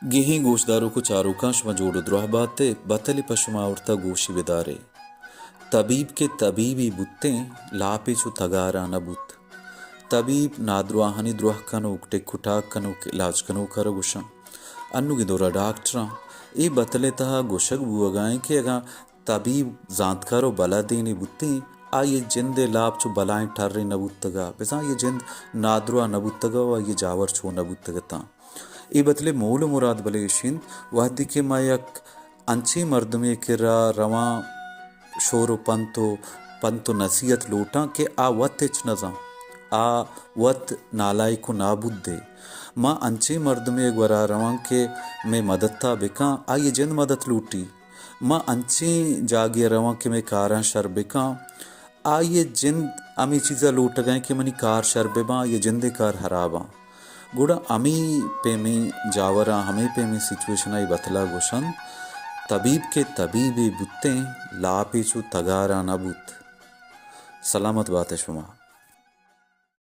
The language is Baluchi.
گیہیں گوشداروک و چاروکاں، شما جوڑ و دراہ بات ئے، بتلے پہ شما آورتہ، گوشی بدار ئے۔ طبیب کہ طبیبے بوتیں، لاپے چو تگاراں نہ بوت۔ طبیب نادراہانی دراہ کنوک، ٹک و ٹاک کنوک، علاج کنوک ءَ را گوشاں۔ انوگیں دور ءَ ڈاکٹراں۔ اے بتل ءِ تہا گوشگ بوہگا ایں کہ اگاں طبیب زانتکار و بلدینے بوتیں، آئی ءِ جند ءِ لاپ چو بلائیں ٹرے نہ بوتگ ءَ، بزاں آئی ءِ جند نادراہ نہ بوتگ ءَ و آئی ءِ جاور چو نہ بوتگ اتاں۔ اے بتل ءِ مول و مراد بلے ایش انت، وہدے کہ ما یک انچیں مردمے ءِ کرا رواں، شور و پنت و، پنت و نصیحت لوٹاں کہ آ وت ہچ نہ زان، آ وت نالائک و نابودے۔ ما انچیں مردمے ءِ گورا رواں کہ مئے مدت ءَ بکن، آئی ءِ جند مدت لوٹی۔ ما انچیں جاگے ءَ رواں کہ مئے کاراں شر بکن، آئی ءِ جند ہمے چیز ءَ لوٹگ ءَ انت کہ منی کار شر بہ باں، آئی ءِ جند ءِ کار ہراب آں۔ گڑا ہمے پیمیں جاوراں، ہمے پیمیں سچویشن ءَ اے بتل ءَ گوش انت، طبیب کہ طبیبے بوتیں، لاپے چو تگاراں نہ بوت۔ سلامت بات ئے شما۔